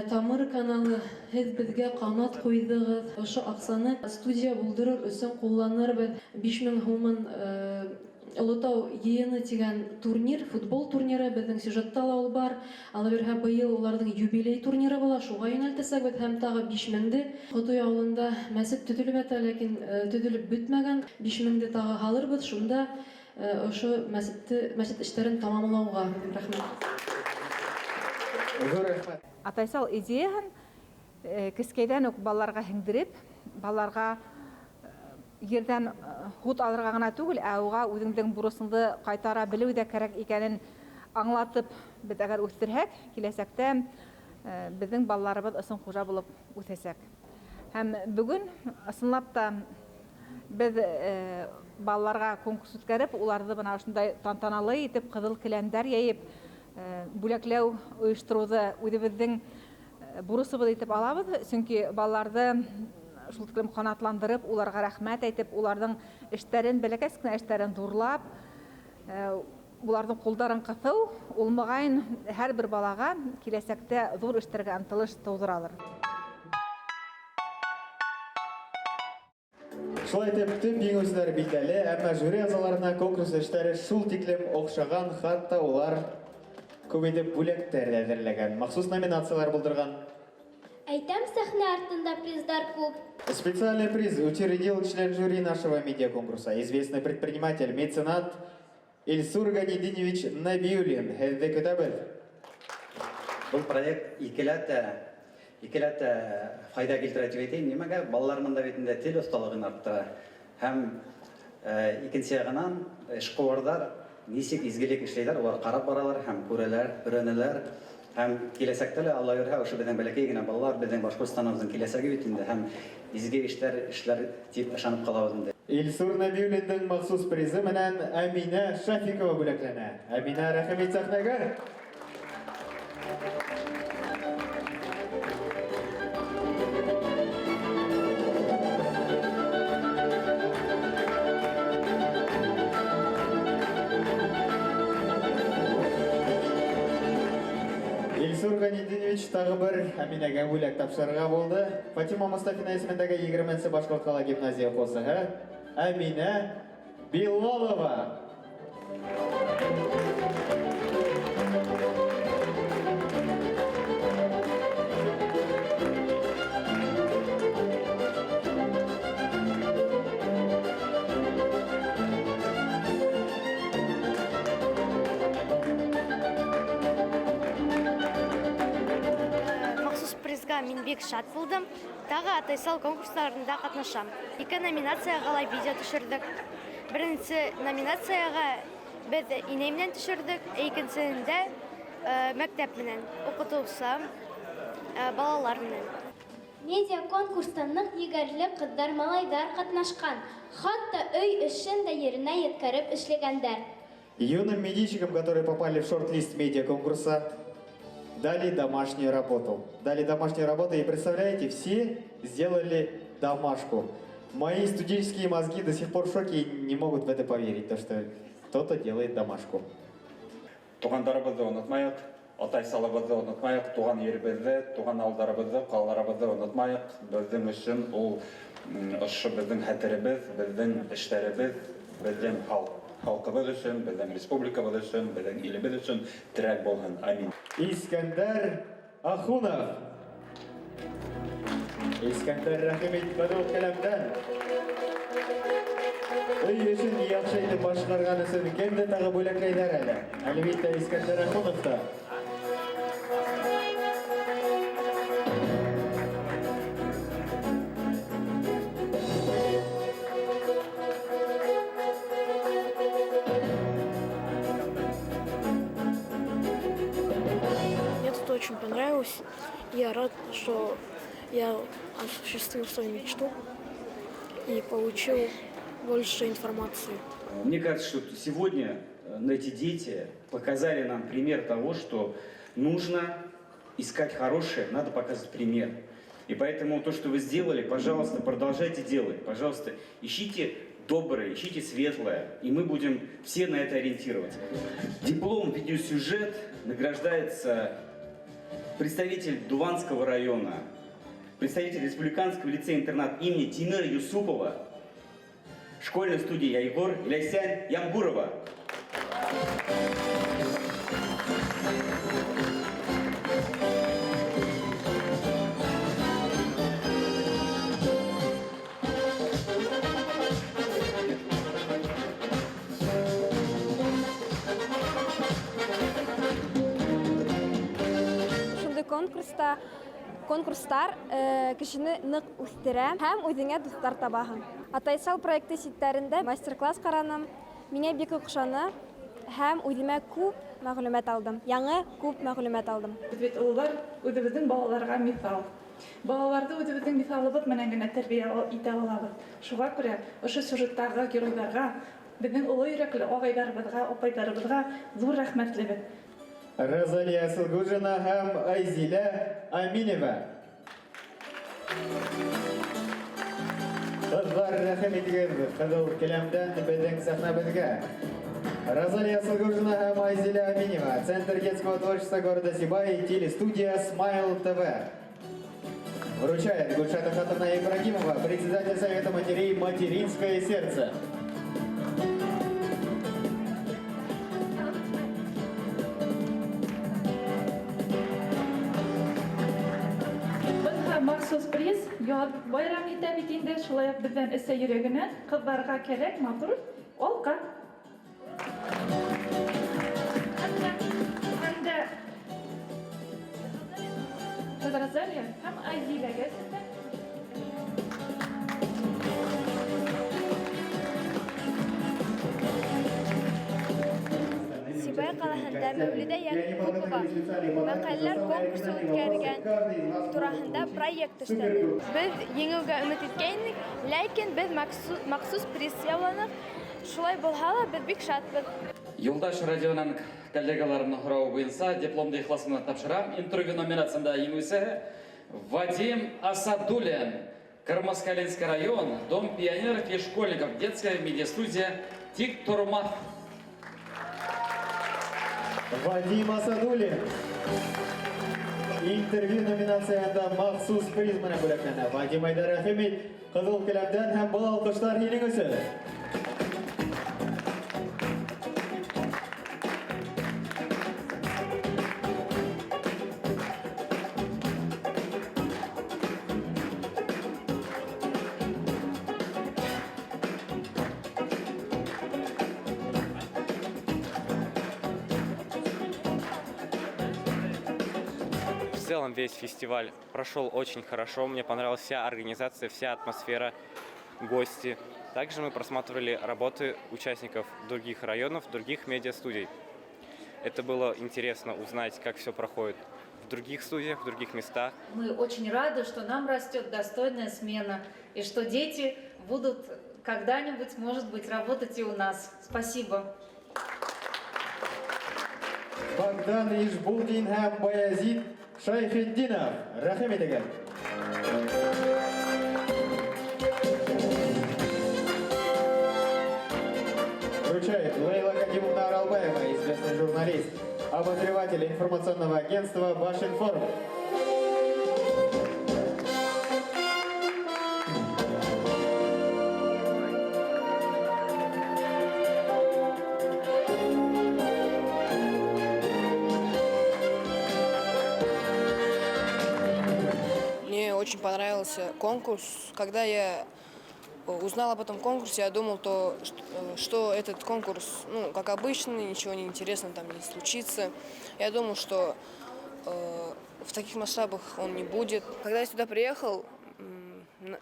Тамыр каналы, һеҙ беҙгә ҡанат ҡуйҙығыҙ. Ошо аҡсаны студия булдырыр өсөн ҡулланырбыҙ. 5000 һумын Олотау йыйыны тигән турнир, футбол турниры, беҙҙең сюжетта ла ул бар. Алла бирһә, быйыл уларҙың юбилей турниры була, шуға йүнәлтәсәкбеҙ һәм тағы 5000-де Ҡотой ауылында мәсет төҙөлөп ята, ләкин төҙөлөп бөтмәгән. 5000-де тағы һалырбыҙ, шунда ошо мәсет эштәрен тамамлауға. Рәхмәт. Ҙур рәхмәт. Атайсал идеяһын кескәйҙән үк балаларға һеңдереп, балаларға ерҙән һут алырға ғына түгел, ә уға үҙеңдең бурысыңды ҡайтара белеү ҙә кәрәк икәнен аңлатып, беҙ әгәр үҫтерһәк, киләсәктә беҙҙең балаларыбыҙ ысын хужа булып үҫәсәк. Һәм бөгөн ысынлап та беҙ балаларға конкурс үткәреп, уларҙы бына ошондай тантаналы итеп ҡыҙыл келәмдәр йәйеп, бүләкләү ойоштороуҙы үҙебеҙҙең бурысыбыҙ итеп алабыҙ, сөнки балаларҙы шул тиклем ҡанатландырып, уларға рәхмәт әйтеп, уларҙың эштәрен, бәләкәс кенә эштәрен ҙурлап, уларҙың ҡулдарын ҡыҫыу, ул моғайын һәр бер балаға киләсәктә ҙур эштәргә ынтылыш тыуҙыралыр. Шулай итеп, төп еңеүселәр билдәле, әммә жюри ағзаларына конкурс эштәре шул тиклем оҡшаған, хатта улар Күп итеп бүләктәр ҙә әҙерләгән, махсус номинациялар булдырған. Әйтәм, сәхнә артында приздар күп. Специальный приз учредил член жюри нашего медиаконкурса, известный предприниматель, меценат Илсур Ганидинович Набиуллин. Һеҙҙе көтәбеҙ. Был проект икеләтә файҙа килтерә тип әйтәйем. Нимәгә? Балалар мында бит инде тел оҫталығын арттыра. Һәм икенсе яғынан эшҡыуарҙар нисек изгелек эшләйҙәр, улар ҡарап баралар һәм күрәләр, өйрәнәләр. Һәм киләсәктә лә, Алла бирһә, ошо беҙҙең бәләкәй генә балалар, беҙҙең Башҡортостаныбыҙҙың киләсәге бит инде, һәм изге эштәр эшләр тип ышанып ҡалабыҙ инде. Илсур Набиуллиндың махсус призы менән Әминә Шафикова бүләкләнә. Әминә, рәхим ит сәхнәгә. Илсур Ганидинович тағы бер Әминәгә бүләк тапшырырға булды. Фатима Мустафина исемендәге 20-нче Башҡорт ҡала гимназия уҡыусыһы Әминә Билалова. Махсус призга мин бик шат булдым. Тағы Атайсал конкурсларында ҡатнашам. Ике номинацияға ла видео төшөрҙөк. Беренсе номинацияға беҙ инәй менән төшөрҙөк, икенсеһендә мәктәп менән, уҡытыусым, балалар менән. Медиа конкурста ныҡ егәрле ҡыҙҙар, малайҙар ҡатнашҡан. Хатта өй эшен дә еренә еткереп эшләгәндәр. Юным медийщикам, которые попали в шорт-лист медиа-конкурса, дали домашнюю работу. Дали домашнюю работу, и представляете, все сделали домашку. Мои студенческие мозги до сих пор в шоке и не могут в это поверить, то что кто-то делает домашку. Туғандарыбыҙҙы онотмайыҡ, Атайсалыбыҙҙы онотмайыҡ, туған еребеҙҙе, туған ауылдарыбыҙҙы, ҡалаларыбыҙҙы онотмайыҡ. Беҙҙең өсөн ул ошо беҙҙең хәтеребеҙ, беҙҙең эштәребеҙ, беҙҙең халҡыбыҙ өсөн, беҙҙең республикабыҙ өсөн, беҙҙең илебеҙ өсөн терәк булһын. Амин. Искәндәр Ахунов. Искәндәр, рәхим ит, бер үк кәләмдән. Өй эшен яҡшы итеп башҡарған өсөн кемде тағы бүләкләйҙәр әле? Әлбиттә, Искәндәр Ахунов та. Мне тут очень понравилось. Я рад, что я осуществил свою мечту и получил больше информации. Мне кажется, что сегодня эти дети показали нам пример того, что нужно искать хорошее, надо показывать пример. И поэтому то, что вы сделали, пожалуйста, продолжайте делать. Пожалуйста, ищите доброе, ищите светлое, и мы будем все на это ориентироваться. Диплом «Видеосюжет» награждается представитель Дуванского района, представитель Республиканского лицея-интернат имени Тимира Юсупова, школьной студии Яйгор Ляйсян Ямгурова. Шундай конкурстар кешене ныҡ үҫтерә һәм үҙеңә дуҫтар табаһың. Атайсал проекты ситтәрендә мастер-класс ҡараным. Миңә бик оҡшаны һәм үҙемә күп мәғлүмәт алдым. Яңы күп мәғлүмәт алдым. Беҙ бит ололар үҙебеҙҙең балаларға миҫал. Балаларҙы үҙебеҙҙең миҫалыбыҙ менән генә тәрбиә итә алабыҙ. Шуға күрә ошо сюжеттағы геройҙарға, беҙҙең оло йөрәкле ағайҙарыбыҙға, апайҙарыбыҙға ҙур рәхмәтлебеҙ. Розалия Сылгужина һәм Айзилә Аминева. Ҡыҙҙар, рәхим итегеҙ, ҡыҙыл келәмдән беҙҙең сәхнәбеҙгә. Розалия Сылгужина һәм Айзилә Аминева, Центр детского творчества города Сибай, телестудия Смайл ТВ. Вручает Гульшата Хатовна Ибрагимова, председатель Совета матерей «Материнское сердце». Махсус приз, яҙ байрам итә бит инде, шулай уҡ беҙҙән әсә йөрәгенә ҡыҙҙарға кәрәк матур алҡа. Һәм дә Розалия һәм Айзиләгә сездән. Сибай ҡалаһында Мәүлиҙә Яҡупова мәҡәләләр конкурсы үткәргән тураһында проект эшләне. Беҙ еңеүгә өмөт иткәйнек, ләкин беҙ махсус приз яуланыҡ. Шулай булһа ла, беҙ бик шатбыҙ. Юлдаш радионың коллегаларының һорауы буйынса дипломды ихлас менән тапшырам. Интервью номинацияһында еңеүсе Вадим Асадуллин. Кармаскалинский район, Дом пионеров и школьников, детская медиастудия Тик Тормах. Вадим Асадуллин. Интервью номинацияһында махсус приз менән бүләкләнә. Вадим Айдар рәхим ит. Ҡыҙыл келәмдән һәм был алҡыштар һинең өсөн. В целом весь фестиваль прошел очень хорошо. Мне понравилась вся организация, вся атмосфера, гости. Также мы просматривали работы участников других районов, других медиастудий. Это было интересно узнать, как все проходит в других студиях, в других местах. Мы очень рады, что нам растет достойная смена и что дети будут когда-нибудь, может быть, работать и у нас. Спасибо. Богдан Ишбулдин һәм Баязид Шайхетдинов. Рәхим итегеҙ. Вручает Лейла Кадимовна Аралбаева, известный журналист, обозреватель информационного агентства Башинформ. Мне очень понравился конкурс. Когда я узнал об этом конкурсе, я думал, что этот конкурс, как обычно, ничего не интересного там не случится. Я думал, что в таких масштабах он не будет. Когда я сюда приехал,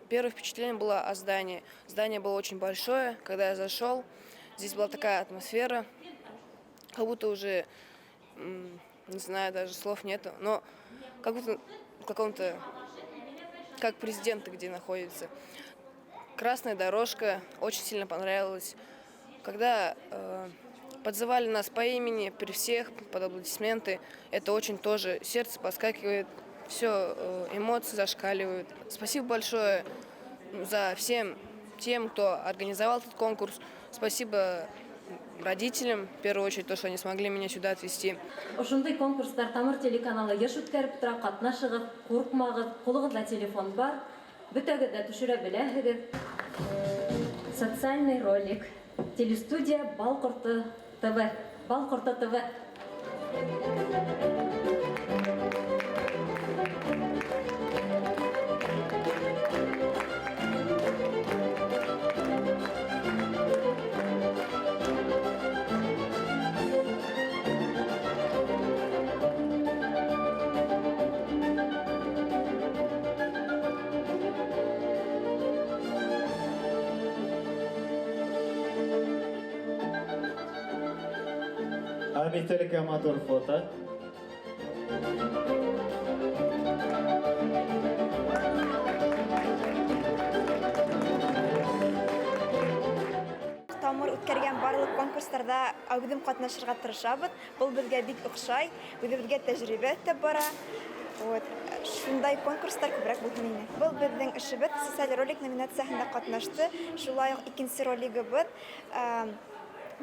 первое впечатление было о здании. Здание было очень большое. Когда я зашел, здесь была такая атмосфера, как будто уже, не знаю, даже слов нету, но как будто в каком-то, как президенты где находится. Красная дорожка очень сильно понравилась. Когда подзывали нас по имени, при всех, под аплодисменты, это очень тоже сердце подскакивает, все, эмоции зашкаливают. Спасибо большое за всем тем, кто организовал этот конкурс. Спасибо родителям, в первую очередь, то, что они смогли меня сюда отвезти. Ошондай конкурстар Тамыр телеканалы йыш үткәреп тора, ҡатнашығыҙ, ҡурҡмағыҙ, ҡулығыҙҙа телефон бар, бөтәгеҙ ҙә төшөрә беләһегеҙ. Социальный ролик. Телестудия Бал ҡорто ТВ. Бал ҡорто ТВ. Иҫтәлеккә матур фото. Тамыр үткәргән барлыҡ конкурстарҙа үҙем ҡатнашырға тырышабыҙ. Был беҙгә бик оҡшай, үҙебеҙгә тәжрибә өҫтәп бара. Шундай конкурстар күберәк булһын ине. Был беҙҙең эшебеҙ социаль ролик номинацияһында ҡатнашты. Шулай уҡ икенсе ролигыбыҙ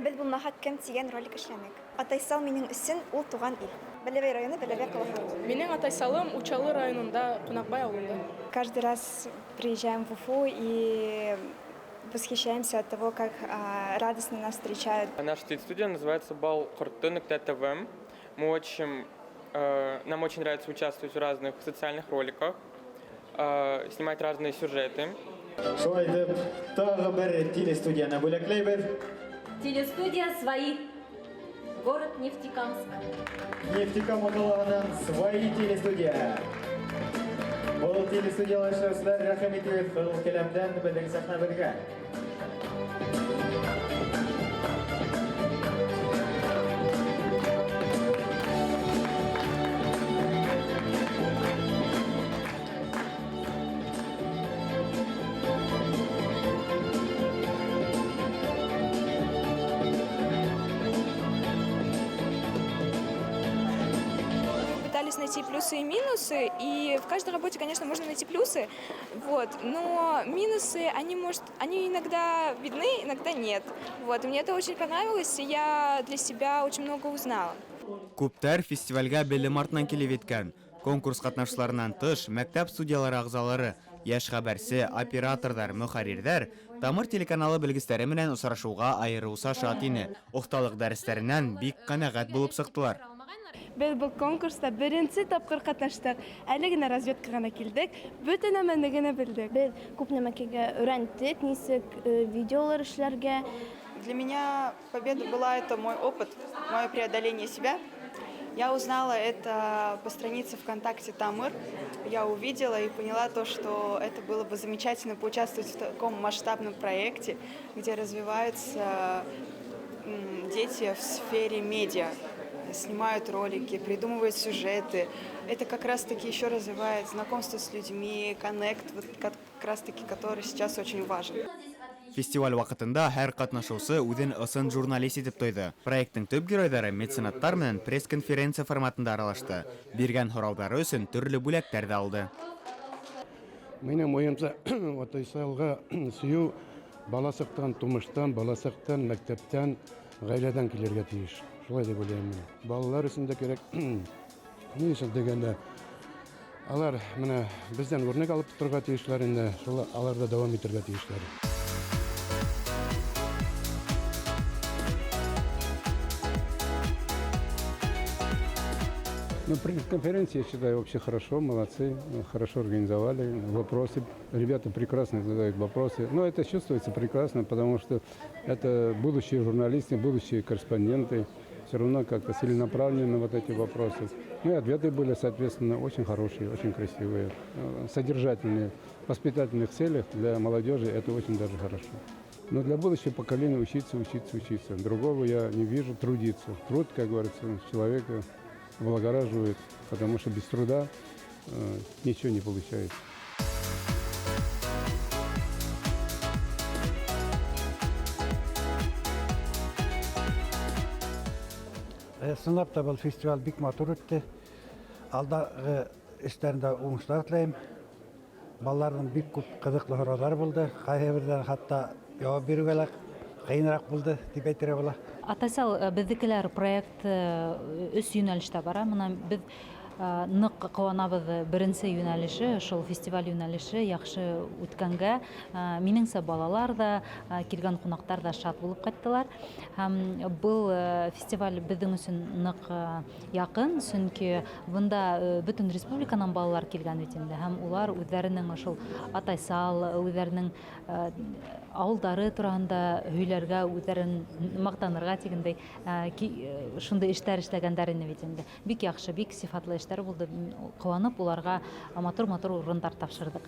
Беҙ булмаһаҡ кем тигән ролик эшләнек. Атайсал минең өсөн ул туған ил. Бәләбәй районы, Бәләбәй ҡалаһы. Минең Атайсалым Учалы районында, Ҡунаҡбай ауылында. Каждый раз приезжаем в Уфу и восхищаемся от того, как радостно нас встречают. Наша телестудия называется Бал Ҡорто нөктә ТВ. Нам очень нравится участвовать в разных социальных роликах. снимать разные сюжеты. Шулай итеп, тагы бер телестудияне бүләкләйбез. Телестудия «Свои». Город Нефтекамск. Нефтекама қалағынан «Свои» телестудия. Был телестудияла эшләүселәр, рәхим итегеҙ, ҡыҙыл келәмдән беҙҙең сәхнәбеҙгә. Пытались найти плюсы и минусы, и в каждой работе, конечно, можно найти плюсы, вот, но минусы, они, может, они иногда видны, иногда нет. Вот, и мне это очень понравилось, и я для себя очень много узнала. Күптәр фестивальгә белем артынан килеп еткән. Конкурс ҡатнашсыларынан тыш, мәктәп студиялары ағзалары, йәш хәбәрсе, операторҙар, мөхәррирҙәр Тамыр телеканалы белгестәре менән осрашыуға айырыуса шат ине. Оҫталыҡ дәрестәренән бик ҡәнәғәт булып сыҡтылар. Беҙ был конкурста беренсе тапҡыр ҡатнаштыҡ. Әле генә разведка ғына килдек, бөтә нәмәне генә белдек. Беҙ күп нәмәкәгә өйрәндек, нисек видеолар эшләргә. Для меня победа была это мой опыт, мое преодоление себя. Я узнала это по странице ВКонтакте Тамыр. Я увидела и поняла то, что это было бы замечательно поучаствовать в таком масштабном проекте, где развиваются дети в сфере медиа, снимают ролики, придумывают сюжеты. Это как раз-таки еще развивает знакомство с людьми, коннект, вот как раз-таки, который сейчас очень важен. Фестиваль ваҡытында һәр ҡатнашыусы үҙен ысын журналист итеп тойҙо. Проекттың төп геройҙары меценаттар менән пресс-конференция форматында аралашты. Биргән һорауҙары өсөн төрлө бүләктәр ҙә алды. Минең уйымса, Атайсалға сөйөү баласаҡтан, тумыштан, баласаҡтан, мәктәптән, ғаиләдән килергә тейеш. Шулай тип уйлайым мин. Балалар өсөн дә кәрәк. Ни өсөн тигәндә, алар менә беҙҙән үрнәк алып торорға тейешләр инде, шул алар ҙа дауам итергә тейешләр. Ну, пресс-конференция, я считаю, вообще хорошо, молодцы, хорошо организовали вопросы. Ребята прекрасно задают вопросы. Но это чувствуется прекрасно, потому что это будущие журналисты, будущие корреспонденты. Все равно как-то целенаправлены на вот эти вопросы. Ну и ответы были, соответственно, очень хорошие, очень красивые, содержательные. В воспитательных целях для молодежи это очень даже хорошо. Но для будущего поколения учиться, учиться, учиться. Другого я не вижу, трудиться. Труд, как говорится, человека облагораживает, потому что без труда ничего не получается. Ысынлап та был фестиваль бик матур үтте. Алдағы эштәрендә уңышлар теләйем. Балаларҙың бик күп ҡыҙыҡлы һорауҙары булды. Ҡайһы берҙән хатта яуап биреүгә лә ҡыйыныраҡ булды тип әйтергә була. Атайсал беҙҙекеләр проект өс йүнәлештә бара. Бына беҙ ныҡ ҡыуанабыҙ, беренсе йүнәлеше, шул фестиваль йүнәлеше яҡшы үткәнгә. Минеңсә, балалар ҙа, килгән ҡунаҡтар ҙа шат булып ҡайттылар. Һәм был фестиваль беҙҙең өсөн ныҡ яҡын, сөнки бында бөтөн республиканан балалар килгән бит инде. Һәм улар үҙҙәренең ошол Атайсал, үҙҙәренең ауылдары тураһында һөйләргә, үҙҙәрен маҡтанырға тигәндәй, шундай эштәр эшләгәндәр ине бит инде. Бик яҡшы, бик сифатлы эштәр булды. Ҡыуанып уларға матур-матур урындар тапшырҙыҡ.